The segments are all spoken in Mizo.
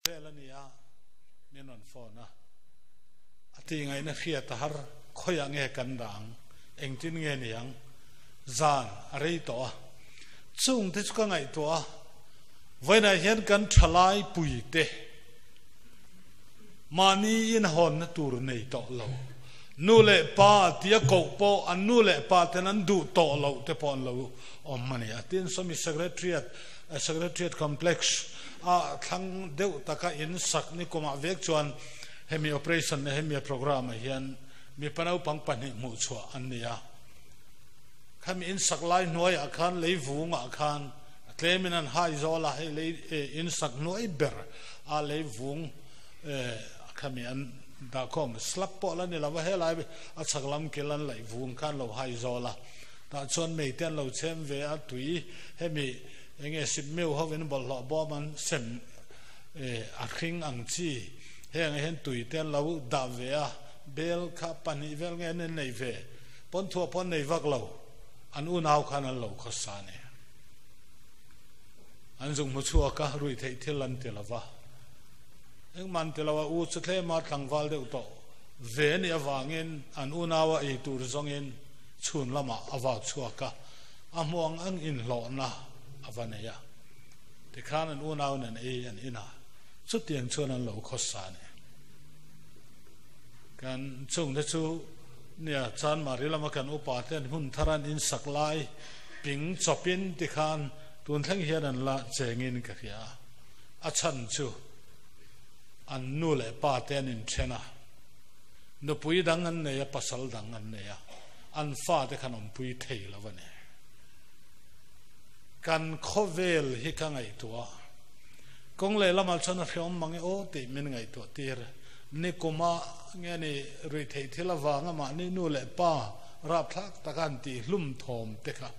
vel a ni a, min rawn phone a. A tih ngaihna hriat a har, khawiah nge kan dah ang, engtin nge ni ang, zan a rei tawh a. Chung te chu ka ngaihtuah a, vawiinah hian kan thalai pui te mahni inhawnna tur nei tawh lo, nu leh pa tia koh pawh an nu leh pa ten an duh tawh loh te pawh an lo awm a ni a. Tin, sawmi Secretariat, Secretariat Complex a thlang deuh taka in sak ni kumah vek chuan hemi operation leh hemi programme ah hian mipa naupang pahnih hmuh chhuah an ni a. Khami in sak lai hnuaiah khan lei vungah khan tlemin an hai zawl a, hei lei in sak hnuai ber a lei vung khami an dah khawm slab pawh la ni lo va, helai a chhak lam kil an laih vung khan lo hai zawl a, tah chuan mei te an lo chhem ve a, tui hemi eng nge sip meu hovin bawlhhlawh bawm an sem a hring ang chi heng ah hian tui te an lo dah ve a, bel kha pahnih vel nge an innei ve. Pawn thuah pawh an nei vak lo, an unau khan an lo khawsa a ni. An zung hmu chhuak a, ruih theih thil an ti lo va. Engmah an ti lo a, u chu tlema tlangval deuh tawh ve a nih avangin an unau a ei tur zawngin chhun lamah a vak chhuak a, a hmu ang ang inhlawhna a va nei a. Tikhan an unau nen ei an in a, chutiang chuan an lo khawsa a ni. Kan chungte chu. Nia, Chanmari lama kan upa ten hmun thar an insak lai ping chawpin tikhan tun thleng hian an la chengin ka hria a. A chhan chu an nu leh pa te an inthen a, nupui dang an nei a, pasal dang an nei a, an fate khan awmpui thei lo a ni. Kan khawvel hi ka ngaihtuah a, kawng leh lamah chuan a hreawm mang e aw tih min ngaihtuah tir. Nikuma nge ni ruihtheih thil avanga mahni nu leh pa rapthlak taka an tih hlum thawm te kha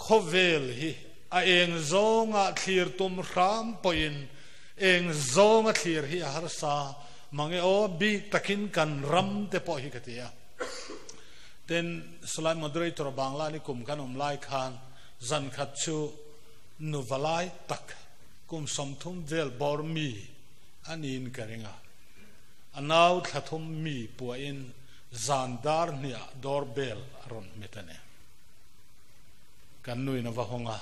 khawvel hi a eng zawnga thlir tum hram pawhin eng zawnga thlir hi a harsa mange aw bik takin kan ram te pawh hi ka ti a. Tin, Salai Moderator Bangla nikum kan awm lai khan zan khat chu nu valai tak kum 30 vel bawr mi a niin ka ring a. A nau thla thum mi puahin zan dar hniah door bell a rawn hmet a ni. Kan nuin a va hawng a,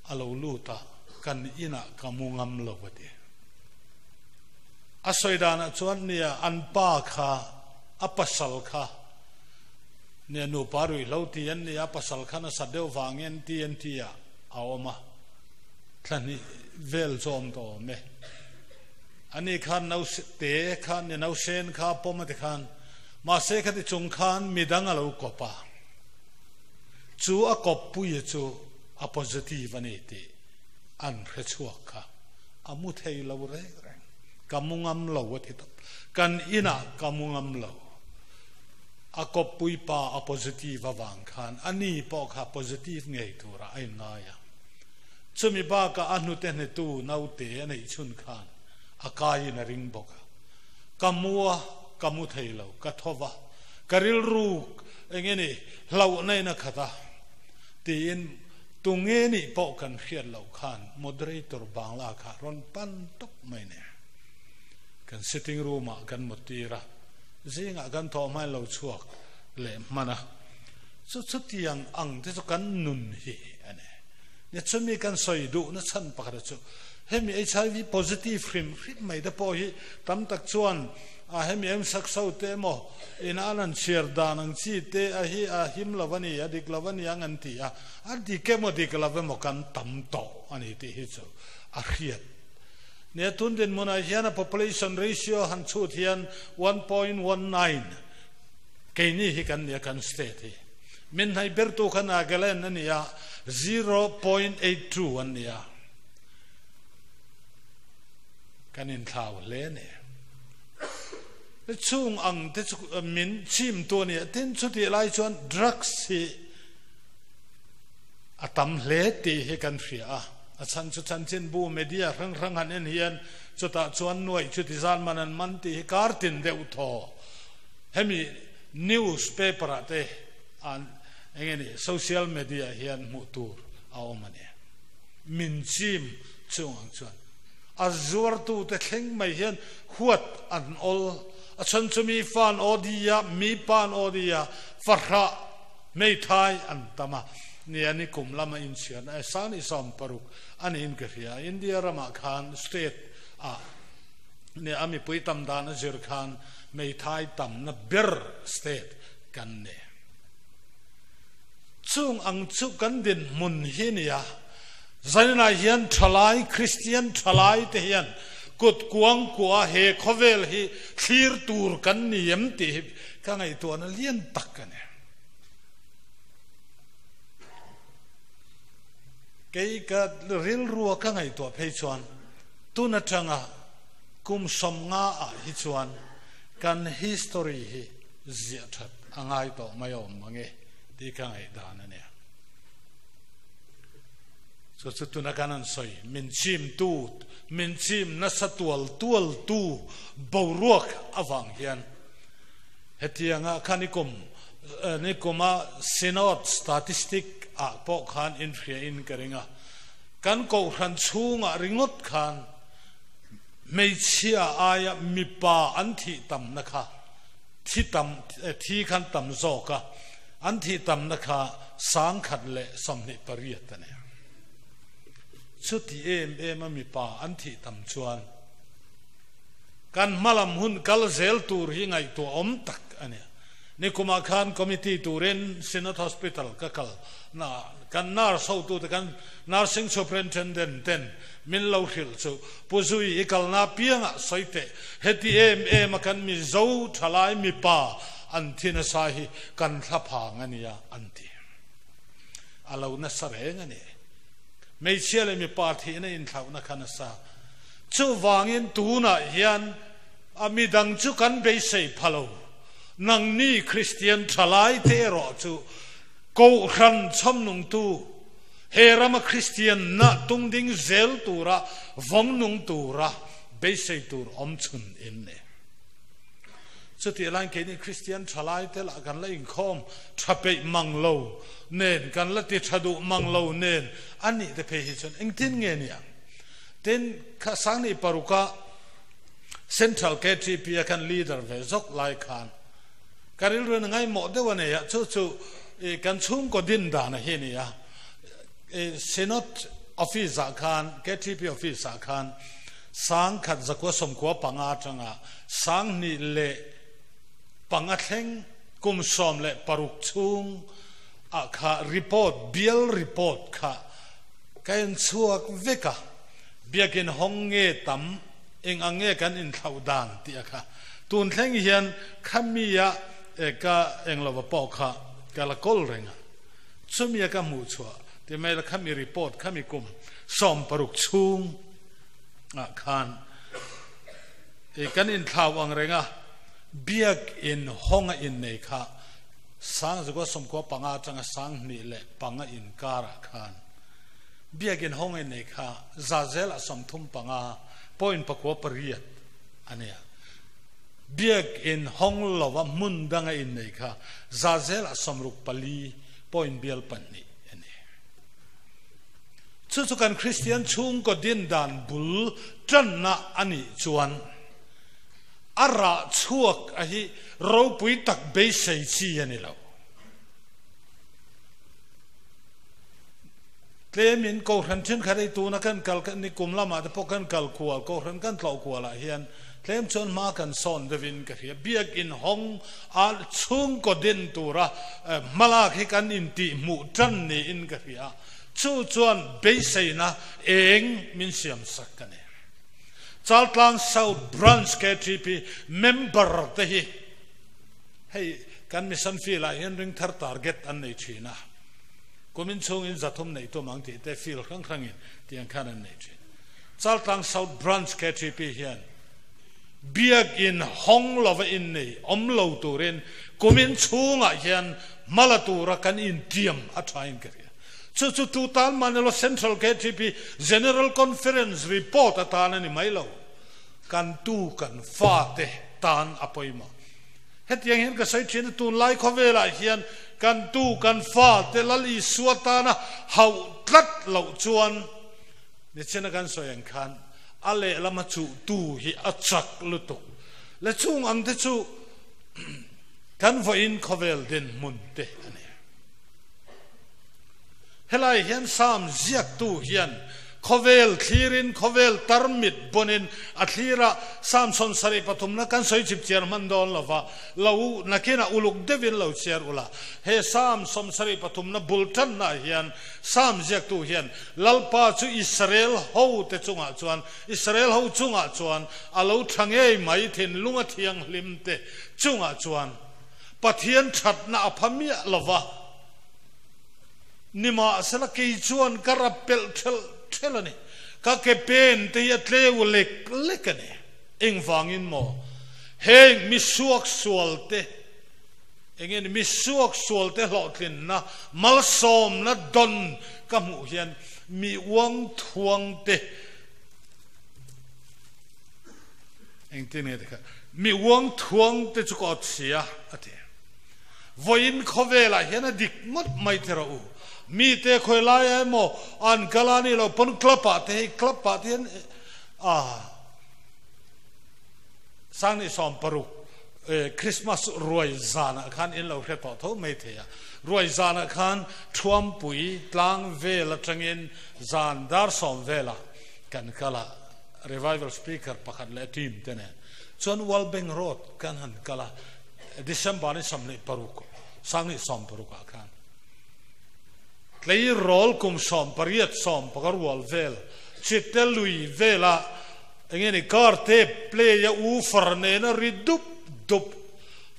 a lo lut a, kan inah ka mu ngam lo a ti. A sawi danah chuan nia an pa kha a pasal kha nia nupa ruihhlo ti an ni a, pasal kha nasa deuh vangin TNT ah a awm a. Thla hnih vel chu awm tawh awm e. Ani khan no te khan ni no sen kha pawm a ti khan mahse khati chung khan midang a lo kawp a. Chu a kawp pui chu a positive a ni tih an hre chhuak kha a mu thei lo reng reng. Ka mu ngam lo a ti tawp. Kan inah ka mu ngam lo. A kawp pui pa a positive avang khan ani pawh kha positive ngei turah a inngai a. Chumi bakah a hnute hnetu naute a neih chhun khan a kaiin a ring bawk a. Ka mu a, ka mu thei lo, ka tho va, ka rilru eng nge ni hlauhna in a khat a, tiin tunge nih pawh kan hriat loh khan moderator Bangla kha rawn pan tawp mai nia. Kan sitting room ah kan mut tir a, zingah kan thawh hmain lo chhuak leh hman a. Chu chutiang ang te chu kan nun hi a ni. Ni chumi kan sawi duhna chhan pakhat chu hemi HIV positive hrim hrim mai te pawh hi tam tak chuan a hemi em sak so te emaw in an an chhiar dan ang chi te a hi a him lo a ni a dik lo a ni ang an ti a, a dik emaw dik lo emaw kan tam tawh a ni tih hi chu a hriat. Nia tun dinhmunah hian a population ratio han chhut hian 1.19 keini hi kan nia kan state hi. Min hnaih bertu kha Nagaland a ni a, 0.82 an ni a. Kan inthlau hle a ni. Chung ang te chu min chimtu a ni a, tin chutih lai chuan drugs hi a tam hle tih hi kan hria a. A chhan chu chanchinbu media hrang hrang han en hian chutah chuan nuaih chuti zan man an man tih hi kar tin deuh thaw. Hemi News paper ah te an eng nge ni social media ah hian hmuh tur a awm a ni. Min chim chung ang chuan. A zuartute thleng mai hian huat an awl. A chhan chu mi fa an aw di a, mi pa an aw di a, fahrah hmeithai an tam a. Nia ni kum lama inchhiarna e sang ni 60 a niin ka hria. India ramah khan state ah nia a mipui tam dan a zir khan hmeithai tamna ber state kan ni. Chung ang chu kan dinhmun hi nia. Zaninah hian thalai, Kristian thalai te hian kut kuang kuah he khawvel hi thlir tur kan ni em tih hi ka ngaihtuahna lian tak a ni. Kei ka rilrua ka ngaihtuah phei chuan tun atanga kum 50 ah hi chuan kan history hi ziah that a ngai tawh mai awm mange tih ka ngaihdan a nia. Chu chu tuna kan an sawi, min chim tu, min chim nasa tual tual tu boruak avang hian hetianga kha nikum, nikuma Synod statistic ah pawh khan inhria in ka ring a, kan kohhran chhungah ringawt khan hmeichhia aia mipa an thih tamna kha thi tam, thi khan tam zawk a. An thih tamna kha 1028 a ni. Chuti em em a mipa an thih tam chuan kan hmalam hun kal zel tur hi ngaihtuah awm tak a ni. Nikumah khan committee turin Synod Hospital ka kal na kan nurse hotute kan nursing superintendent ten min lo hrilh chu Pu Zui i kalna piangah sawi teh heti em em a kan Mizo thalai mipa an thi nasa hi kan thla phang a nia an ti. A lo nasa reng a ni. Hmeichhia leh mipa thihna inthlauhna kha nasa. Chuvangin tunah hian a midang chu kan beisei pha lo. Nangni Kristian thalai te erawh chu Kohhran chhawmnungtu, he rama Kristian na tungding zel tura vawngnung tura beisei tur awm chhun in ni. Chutih laiin keini Kristian thalai te lah kan la inkhawm tha peih mang lo nen, kan la ti tha duh mang lo nen a nih te phei hi chuan engtin nge ni ang? Tin, kha Sangni paruka Central KTP a kan leader ve zawk lai khan ka rilru in a ngaihmawh deuh a nei a, chu chu kan chhungkaw din dan a hi a ni a, Synod office ah khan, KTP office ah khan 1995 atanga 2005 thleng kum 16 chhung ah kha report, bial report kha ka en chhuak vek a, biakin hawng nge tam, eng ang nge kan inthlauh dan tih a kha. Tun thleng hian khami a ka eng lova pawh kha ka la kawl reng a, chumi a ka hmuh chhuah ti mai la khami report khami kum 60 chhung ah khan i kan inthlau ang reng a, biak in hawng a innei kha 1995 atanga 2005 inkar ah khan biak in hawng a innei kha za zel ah 35 point 98 a nia. Biak in hawng lova hmun dang a innei kha za zel ah 64 point bial pahnih a ni. Chu chu kan Kristian chhungkaw din dan bul tanna a nih chuan a rah chhuak a hi ropui tak beisei chi a ni lo. Tlemin Kohhran thenkhat hei tuna kan kal ni kum lamah te pawh kan kal kual, Kohhran kan tlawh kualah hian tlem chuan hma kan sawn deuhin ka hria. Biakin hawng a chhungkaw din tura hmalak hi kan intihhmuh tan niin ka hria. Chu chuan beiseina eng min siam sak a ni. Chaltlang South Branch KTP member te hi hei kan mission field ah hian ringthar target an nei thin a, kumin chhungin 300 neih tum ang tih te field hrang hrangin tiang khan an nei thin. Chaltlang South Branch KTP hian biakin hawng lova innei awm lo turin kumin chhungah hian hmala tura kan intiam a thain ka hria. Chu chu Tutan Manilo Central KTP General Conference report atan a ni mai lo. Kan tu kan fa te tan a pawimawh. Hetiang hian ka sawi thin a, tunlai khawvelah hian kan tu kan fa te Lal Isua tana hauh tlat loh chuan nichina kan sawi ang khan. A lehlama chuhtu hi a chak lutuk. Le chung ang te chu kan vawiin khawvel dinhmun te a ni. Helai hian Psalm ziaktu hian khawvel thlirin khawvel tarmit bawnin a thlir a, Psalm 73 na kan sawi chip chiar hman dawn lo va, lo nakinah uluk deuhin lo chiar ula. He Psalm 73 na bul tannaah hian Psalm ziaktu hian Lalpa chu Israel hote chungah chuan, Israel ho chungah chuan a lo tha ngei mai, thinlung a thianghlim te chungah chuan Pathian thatna a pha miah lo va, nimahsela kei chuan ka rap pelh thelh thelh a ni, ka ke pen te hi a tleu lek lek a ni. Engvangin maw heng mi suaksual te, Enge ni mi suak sualte hlawhtlinna malsawmna dawn ka hmuh hian mi uang thuang te engtin nge tikha mi uang thuang te chu ka awt si a a ti. Vawiin khawvelah hian a dik ngawt mai ti rawh u. Mite khawi laia emaw an kal a nih loh pawn club ah te hei club ah te hian a Sangni 60 Christmas ruai zanah khan in lo hre tawh tho mai thei a, ruai zanah khan Thuampui tlang vel atangin zan dar sawm velah kan kal a, revival speaker pakhat leh team te nen chuan Walbank Road kan han kal a, December ni 26, 2016 ah khan tleirawl kum 18, 15 rual vel Chitte lui velah Enge ni car te play a u far nena ri dup dup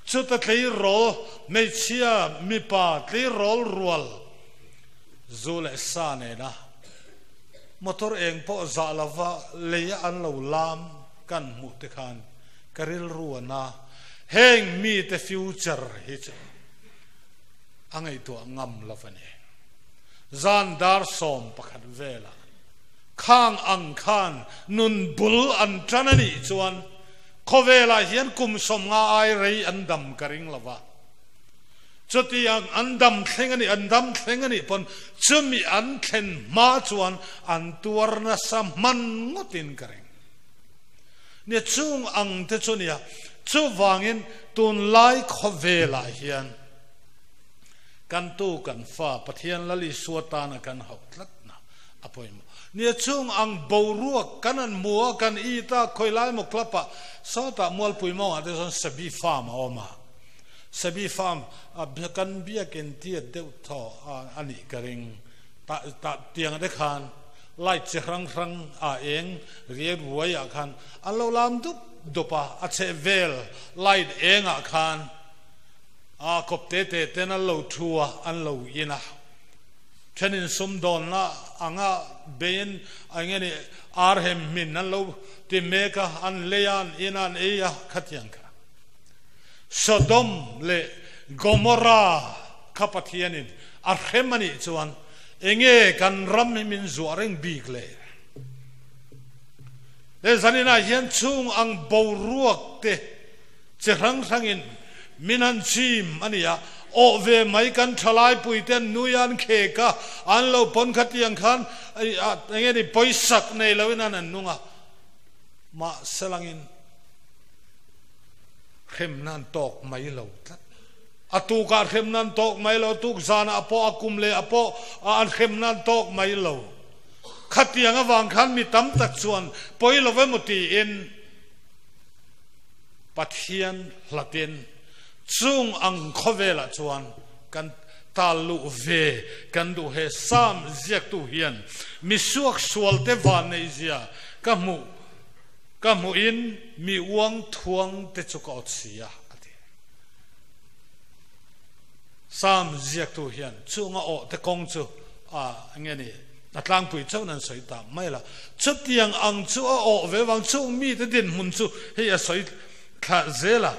chuta tleirawl hmeichhia mipa tleirawl rual zu leh sa nena motor eng pawh zah lova lei a an lo lam kan hmuh te khan ka rilru a na heng mite future hi chu a ngaihtuah ngam lova ni zan dar 11 velah. Khang ang khan nun bul an tan a nih chuan khawvelah hian kum 50 ai rei an dam ka ring lo va. Chuti ang an dam thleng a nih, an dam thleng a nih pawn chumi an thlen hma chuan an tuar nasa hman ngawtin ka ring. Nia chung ang te chu nia, chuvangin tunlai khawvelah hian kan tu kan fa Pathian Lal Isua tana kan hauh tlat na. A pawimawh. Nia chung ang boruak kan an hmu a, kan it a, khawi lai maw club ah sawtah Mualpui mawngah te chuan Sabi Farm a awm a. Sabi Farm a kan biakin tiat deuh thaw a nih ka ring. Tah tah tiang te khan light chi hrang hrang a eng riai ruai ah khan an lo lam dup dup a, a chheh vel light eng ah khan a kawp te te ten an lo thu a, an lo in a. Thenin sumdawnna anga beiin eng nge ni ar hem hmin an lo ti mek a, an lei a, an in a, an ei a, khatiang kha. Sodom leh Gomorrah kha Pathianin a hrem a nih chuan eng nge kan ram hi min zuah reng bik le? He zaninah hian chhung ang boruak te chi hrang hrangin min han chim a ni a, awh ve mai kan thalaipui te an nui a, an khek a, an lo pawn khatiang khan eng nge ni pawisak nei loin an an nung a, mahse langin hremna an tawk mai lo tlat. A tukah hremna an tawk mai lo, a tuk zanah pawh a kum leh ah pawh an hremna an tawk mai lo. Khatiang avang khan mi tam tak chuan pawi lo emaw tiin, Pathian hlatin chung ang khawvelah chuan kan tal luh ve kan duh he Psalm ziaktu hian mi suaksualte van neihzia ka hmuh ka hmuhin mi uang thuang te chu ka awt si a a ti. Psalm ziaktu hian chunga awh te kawng chu a nge ni? A tlangpui chauhin an sawi ta mai la. Chutiang ang chu a awh ve vang chung mite dinhmun chu hei a sawi thla zel a.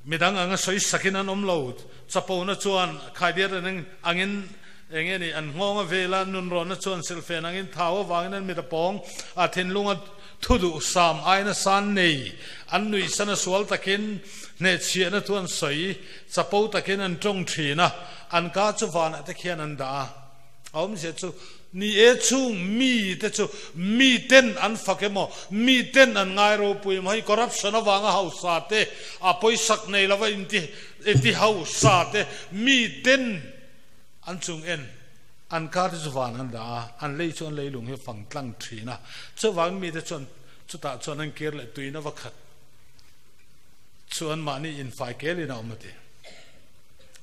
Midang anga sawi sakin an awm lo. Chapona chuan khaidiat an angin eng nge ni an nghawng a vel a, nunrawnna chuan silhfen angin thau avangin an mit a pawng a, thinlunga thu duh sam aina san nei an nuihsan a sual takin hnehchhiahna thu an sawi chapo takin an tawng thin a. An ka chu vanah te khian an dah a, a awmzia chu Ni e, chung mi te chu mi ten an fak emaw, mi ten an ngai ropui emaw, hei corruption avanga hausa te, a pawisak nei lova inti inti hausa te, mi ten an chung en an kar te chu van an dah a, an lei chu an leilung hi fang tlang thin a, chuvangin mi te chuan chutah chuan an kir leh tuina va khat chu anmahni infai kelin a awm a ti.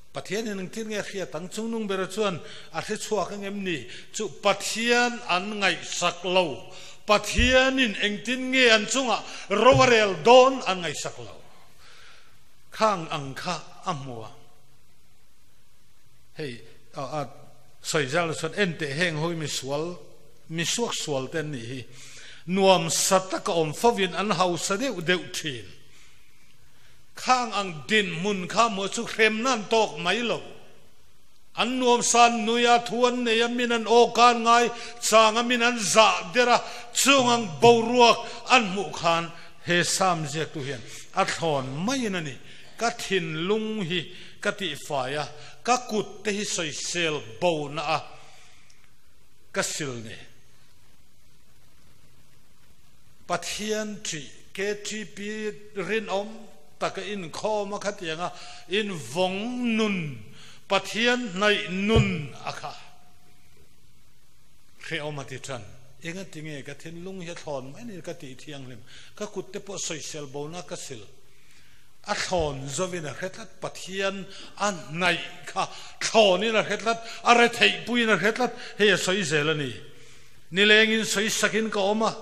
Pathian in engtin nge hriat ang? Chungnung bera chuan a hre chhuak ang em ni? Chu Pathian an ngaihsak lo. Pathianin engtin nge an chungah ro a rel dawn an ngaihsak lo. Khang ang kha a hmu a. Hei, a sawi zel chuan enteh heng ho hi misual, misuak sual te an nih hi. Nuam sa taka awm fovin an hausa deuh deuh thin. Khang ang dinhmun kha maw chu hremna an tawk mai lo. An nuamsan nui a, thu an nei a, min an awka an ngai chang a, min an zah der a, chung ang boruak an hmuh khan he Sam ziaktu hian a thlawn maiin a ni. Ka thinlung hi ka tihfai a, ka kut te hi sawisel bona a ka sil ni. Pathian ṭih KTP rinawm taka inkhawm a khatiang a invawng nun, Pathian hnaih nun a kha hrehawm a ti ṭan. Engati nge ka thinlung hi a thlawn mai ni ka tih thianghlim, ka kut te pawh sawisel bona ka sil a thlawn zovin a hre tlat, Pathian a hnaih kha thlawnin a hre tlat, a retheihpuiin a hre tlat, hei a sawi zel a ni. Nilengin sawisakin ka awm a.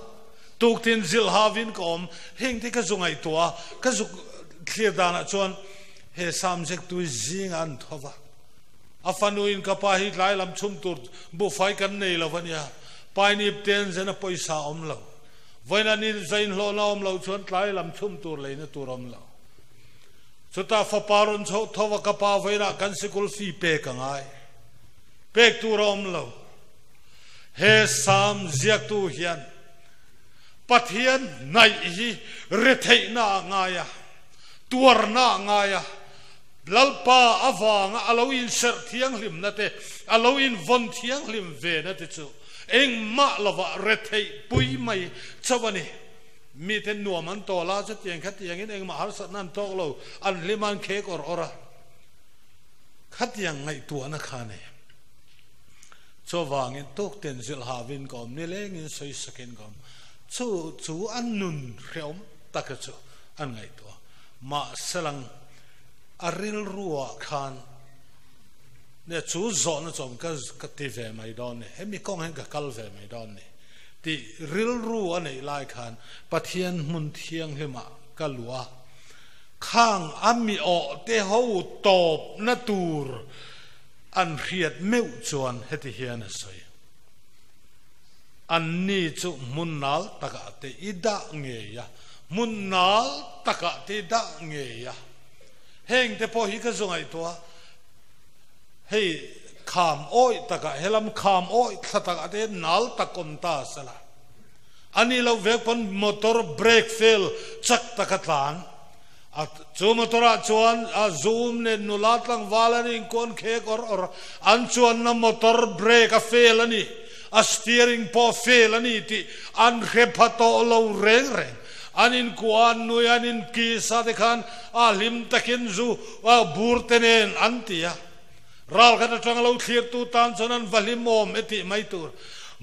Tuktin zilh havin ka awm. Heng te ka zu ngaihtuah a, ka zu thlir danah chuan he Samzek tui zingah an tho va. A fanuin ka pa hi tlai lam chhum tur buhfai kan nei lo a nia, painip ten zen a pawisa a awm lo. Vawiin ni zainhlawhna awm lo chuan tlai lam chhum tur leina tur awm lo. Chutah fapa rawn chhoh tho va, ka pa vawiinah kan sikul fee pek a ngai. Pek tur a awm lo. He Salm ziaktu hian Pathian hnaih hi retheihna ah ngai a, tuarna ah ngai a, Lalpa avanga a lo inserh thianghlimna te, a lo invawn thianghlim vena te chu engmah lovah retheih pui mai chauh a ni. Mite nuam an tawl a, chutiang khatiangin engmah harsatna an tawk lo, an hlim a, an khek awr awr a. Khatiang ngaihtuahna kha a ni. Chuvangin tuktin zilh havin ka awm, nilengin sawisakin ka awm. Chu chu a nun hrehawm taka chu an ngaihtuah. Mahselang a rilruah khan nia chu zawhna chu awm ka ka ti ve mai dawn ni, hemi kawng hian ka kal ve mai dawn ni tih rilru a neih lai khan Pathian hmun thianghlimah ka luh a, khang a mi awh te ho tawpna tur An hriat meuh chuan heti hian a sawi, Anni chu hmun nal takah te i dah ngei a, hmun nal takah te i dah ngei a. Heng te pawh hi ka zu ngaihtuah a, hei kham awih takah, helam kham awih thla takah te nal tak awm ta sela, a ni loh vek pawn motor brake fail chak taka tlan, A chu motor ah chuan a zoom nen nula tlangval an inkuan khek awr awr a, an chuanna motor brake a fail a ni, a steering pawh a fail a ni tih an hre pha tawh lo reng reng. An inkuah an nui an inkiss a tikhan a hlim takin zu bur te nen an ti a. Ral khat atanga lo thlirtu tan chuan an va hlim awm e tih mai tur.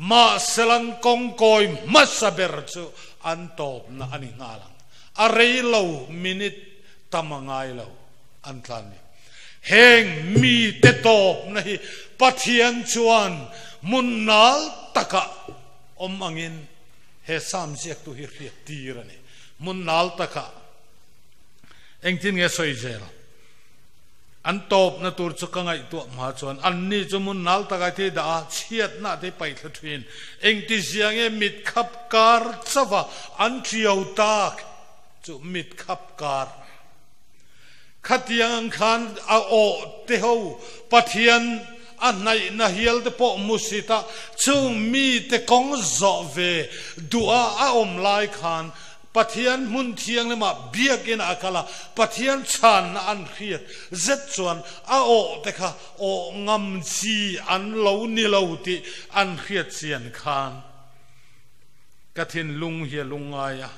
Mahselang kawngkawi hmasa ber chu an tawpna a ni nghal ang. A rei lo minute tam a ngai lo an tlan ni. Heng mite tawpna hi Pathian chuan hmun nal takah awm angin he Psalm ziaktu hi hriat tir a ni. Hmun nal takah engtin nge sawi zel? An tawpna tur chu ka ngaihtuah hma chuan anni chu hmun nal takah thei dah a, chhiatna te paih thla thin. Engti zia nge mit khap kar chauh a an ṭiau tak chu mit khap kar. Khatiang ang khan a awh te ho Pathian a hnaihna hial te pawh hmusit a, chung mite kawng zawh ve duh a a awm lai khan. Pathian hmun thianghlimah biakin a kal a, Pathian chhanna an hriat zet chuan a awh te kha awh ngam chi an lo ni lo tih an hriat chian khan ka thinlung hi a lungngai a,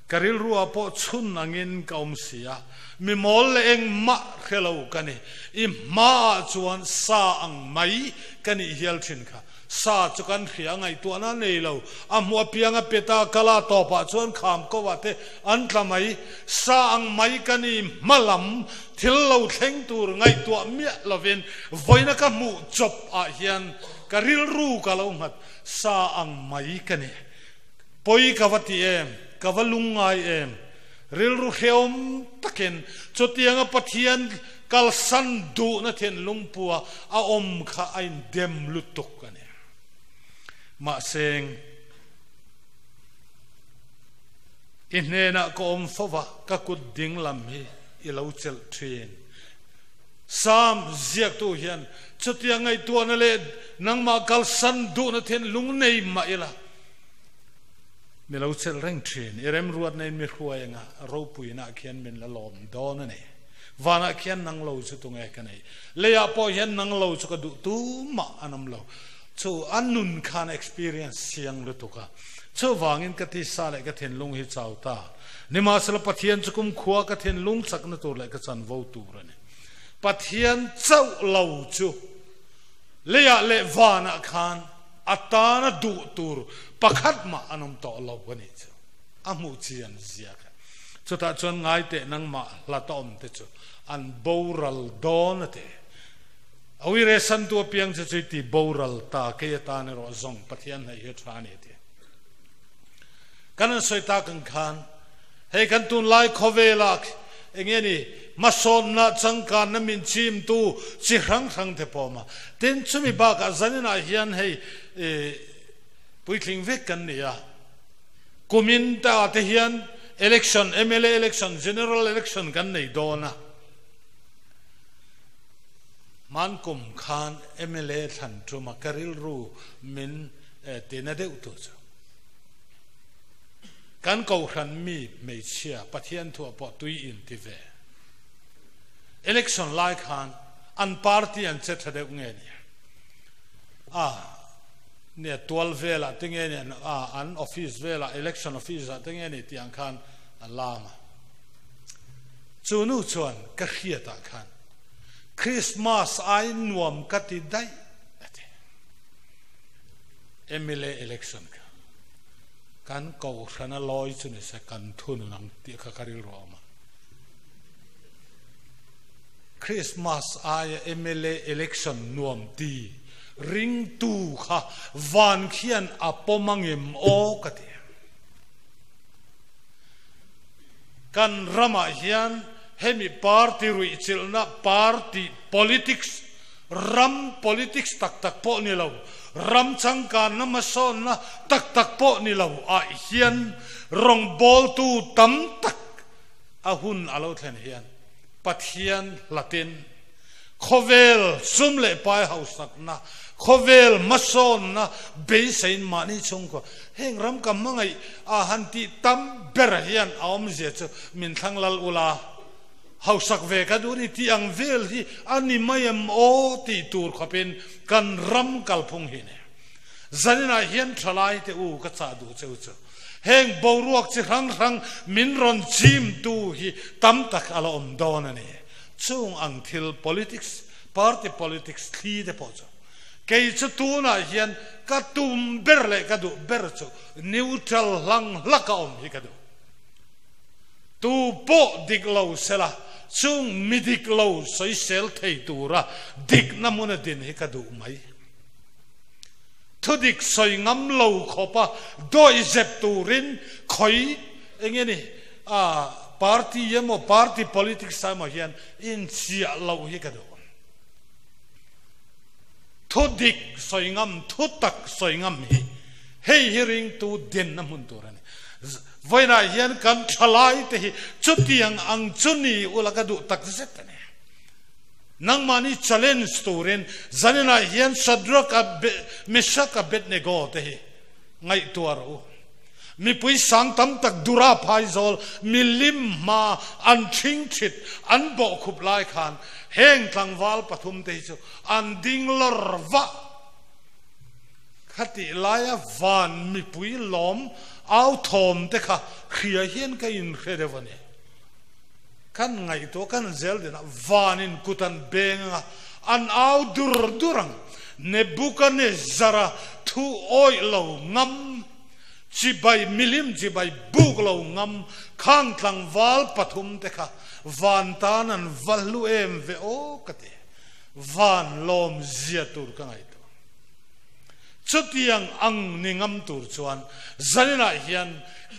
ka rilruah pawh chhun angin ka awm si a, mi mawl leh engmah hre lo ka ni. I hmaah chuan sa ang mai ka nih hial thin kha. Sa chu kan hria ngaihtuahna a nei lo. A hmuh apiang a pet a, kal a tawpah chuan kham ko ah te an tla mai. Sa ang mai ka ni hma lam thil lo thleng tur ngaihtuah miah lovin vawiina ka hmuh chawp ah hian ka rilru ka lo nghat. Sa ang mai ka ni. Pawi ka va ti em? Ka va lungngai em? Rilru hrehawm takin chutianga Pathian kalsan duhna thinlung pua a awm kha a indem lutuk a ni. Mahse, i hnenah ka awm fo va, ka kut ding lam hi i lo chelh thin. Psalm ziaktu hian chutiang ngaihtuahna leh nangmah kalsan duhna thinlung nei mah ila, Mi lo chelh reng thin. I remruatna in mi hruai anga ropuina khian min la lawm dawn a ni. Vanah khian nang lo chu tunge ka nei. Leiah pawh hian nang lo chu ka duh tumah an awm lo. Chu a nun khan experience siang lutuk a. Chuvangin ka tisa leh ka thinlung hi chau ta. Nimahsela Pathian chu kumkhua ka thinlung chakna tur leh ka chanvo tur a ni. Pathian chauh lo chu leiah leh vanah khan A tana duh tur pakhat mah an awm tawh lo a nih chu. A hmuh chian zia kha. Chutah chuan ngai teh nangmah hlat a awm te chu an boral dawn a ti. A uire santu apiang chu chui ti boral ta kei atan erawh zawng Pathian hnaih hi a tha a ni a ti. Kan an sawi tak ang khan hei kan tunlai khawvela eng nge ni hmasawnna changkanna min chimtu chi hrang hrang te pawh awm a. Tin, chumi bakah zaninah hian hei puitling vek kan ni a, kumin ta te hian election, mla election, general election kan nei dawn a. Hman kum khan mla thlan tuma ka rilru min tina deuh tu chu kan kohhran mi hmeichhia Pathian thuah pawh tui in ti ve. Election lai khan an party an che tha deuh nge ni a nia tual velah te nge ni a an office velah election office ah te nge ni tih ang khan a lam a. Chu nu chuan ka hriatah khan Christmas ai nuam ka ti daih a ti. Mla election kha kan kohhrana lawi chu ni se kan thunun ang tih kha ka rilru a awm a. Christmas aia mla election nuam ti ringtu kha van khian a pawm angem aw ka ti. Kan ramah hian hemi party ruihchilhna party politics ram politics tak tak pawh ni lo, ram changkanna hmasawnna tak tak pawh ni lo ah hian rawngbawltu tam tak a hun a lo thlen hian Pathian hlatin khawvel sum leh pai hausakna, khawvel hmasawnna beiseiin mahni chhungkua heng ram ka hmangaih a han tih tam ber hian a awmzia chu min thlang lal ula. Hausak ve ka duh ni tih ang vel hi a ni mai em aw tih tur khawpin kan ram kalphung hi ni. Zaninah hian thalai te u ka chah duh cheu chu heng boruak chi hrang hrang min rawn chimtu hi tam tak a la awm dawn a ni. Chung ang thil politics, party politics thli te pawh chu kei chu tunah hian ka tum ber leh ka duh ber chu neutral hlang hlak a awm hi ka duh. Tu pawh dik lo sela, chung mi dik lo sawisel thei tura dikna hmuna din hi ka duh mai. Thudik sawi ngam lo khawpa dawi zep turin khawi eng nge ni a party emaw party politics ah emaw hian inchiah loh hi ka duh. Thudik sawi ngam, thutak sawi ngam hi hei hi ringtu dinna hmun tur a ni. Vawiinah hian kan thalai te hi chutiang ang chu ni ula ka duh tak zet a ni. Nangmahni challenge turin zaninah hian Shadrach a Meshach Abednego te hi ngaihtuah rawh u. Mipui sang tam tak Dura phaizawl milim hma an ṭhingṭhit an bawhkhup lai khan heng tlangval pathumte hi chu an ding lawr vah. Khatih laia van mipui lawm au thawm te kha hria hian ka inhre deuh a ni. Kan ngaihtuah kan zel dinah vanin kut an beng anga an au dur dur ang. Nebukanezzara thu awih lo ngam, chibai milim chibai buk lo ngam khang tlangval pathum te kha van tan an va hlu em ve aw ka ti. Van lawm zia tur ka ngaihtuah. Chutiang ang ni ngam tur chuan zaninah hian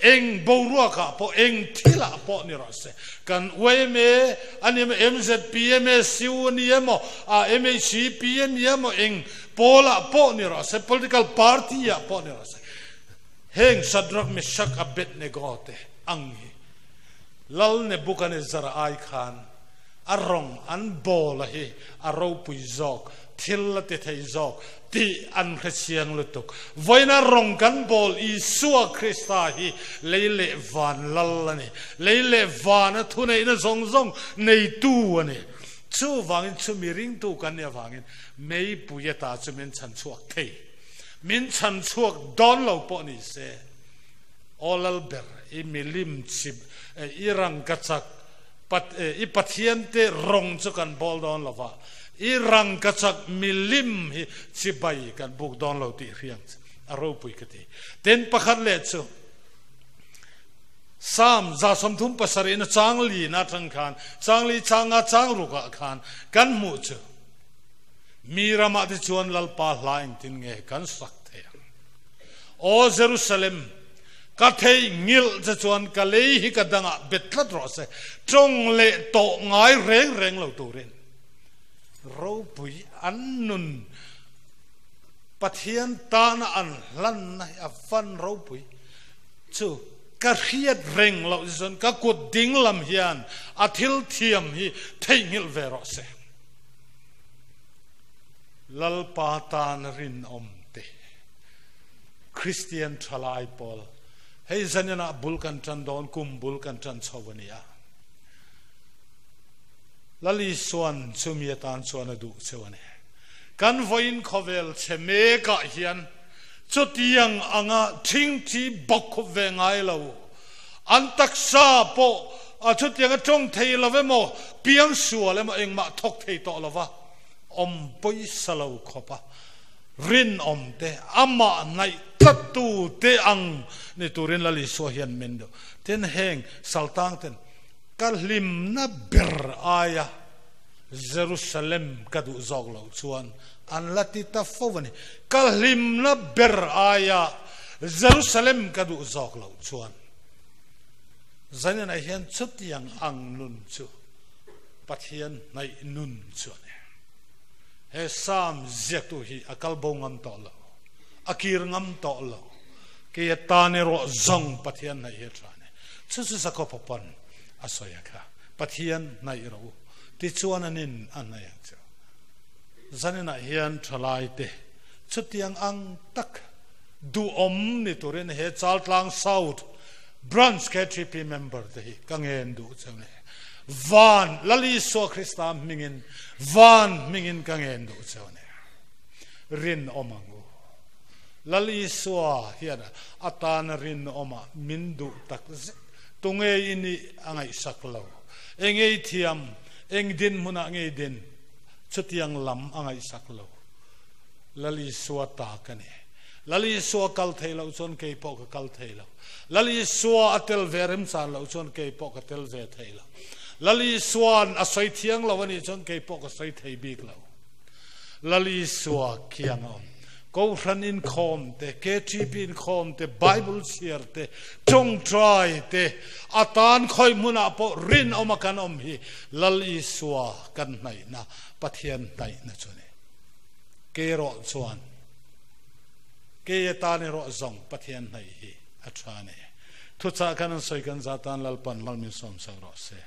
eng boruakah pawh, eng thilah pawh ni rawh se, kan yma a ni emaw, mzp, msu a ni emaw, mhep a ni emaw, eng pawlah pawh ni rawh se, political party ah pawh ni rawh se, heng Shadrach, Meshach, Abednego te ang hi Lal Nebuchadnezzar ai khan a rawng an bawl a hi a ropui zawk. Thil a ti thei zawk tih an hre chiang lutuk. Vawiina rawng kan bawl Isua Krista hi lei leh van lal a ni. Lei leh vana thuneihna zawng zawng neitu a ni. Chuvangin chumi ringtu kan nih avangin meipui ata chu min chhan chhuak thei. Min chhan chhuak dawn lo pawh ni se, Aw Lalber, i milim chip, i rangkachak, I Pathiante rawng chu kan bawl dawn lo va, i rangkachak milim hi chibai kan buk dawn lo tih hriang chu a ropui ka ti. Tin, pakhat leh chu, Psalm 37 na chang li na atang khan, chang li changa chang rukah khan kan hmuh chu, Mi ramah te chuan Lalpa hla engtin nge kan sak thei ang? Aw Jerusalem, Ka theih ngilh che chuan ka lei hi ka dangah bet tlat rawh se, tawng leh tawh ngai reng reng lo turin ropui an nun Pathian tana an hlanna hi a van ropui chu ka hriat reng loh che chuan ka kut ding lam hian a thil thiam hi theihnghilh ve rawh se. Lalpa tan rinawm te. Kristian thalai pawl hei zanin ah bul kan tan dawn kum bul kan tan chho a ni a. Lal Isuan chumi atan chuan a duh cheu a ni. Kan vawiin khawvel chhe mek ah hian chutiang anga thingthi bawk khup ve ngai lo an taksa pawh chutiang a tawng thei lo emaw piang sual emaw engmah thawk thei tawh lova awm pawisa lo khawp a Rinawm te, amah hnaih tlattu te ang ni turin Lal Isua hian min duh. Tin, heng saltang ten ka hlimna ber aia Jerusalem ka duh zawk loh chuan an la ti ta fo a ni. Ka hlimna ber aia Jerusalem ka duh zawk loh chuan zaninah hian chutiang ang nun chu Pathian hnaih nun chu a ni. He Psalm ziaktu hi a kal bo ngam tawh lo, a kir ngam tawh lo. Kei a tan erawh zawng Pathian hnaih hi a tha a ni. Chu chu Jakob-a pawn a sawi a kha, Pathian hnaih rawh u, tichuan an in a hnaih ang che u. Zaninah hian thalaite chutiang ang tak duhawm ni turin he Chaltlang South Branch KTP member te hi ka ngen duh che u ni. Van Lal Isua Krista hmingin van hmingin ka ngen duh che a ni. Rinawm ang u. Lal Isua hian atana rinawma min duh tak zet. Tunge i nih a ngaihsak lo. Enge i thiam, eng dinhmunah nge i din, chutiang lam a ngaihsak lo. Lal Isua ta ka ni. Lal Isua kal thei loh chuan kei pawh ka kal thei lo. Lal Isua a tel ve remchan loh chuan kei pawh ka tel ve thei lo. Lal Isua'n a sawi thiang lo a nih chuan kei pawh ka sawi thei bik lo. Lal Isua khiang a awm. Kohhran inkhawm te, KTP inkhawm te, Bible chhiar te, tawngtai te, a tan khawi hmunah pawh rinawma kan awm hi Lal Isua kan hnaihna, Pathian hnaihna chu a ni. Kei erawh chuan Kei atan erawh zawng Pathian hnaih hi a tha a ni. Thuchah khan an sawi kan za tan Lalpan mal min sawm sak rawh se.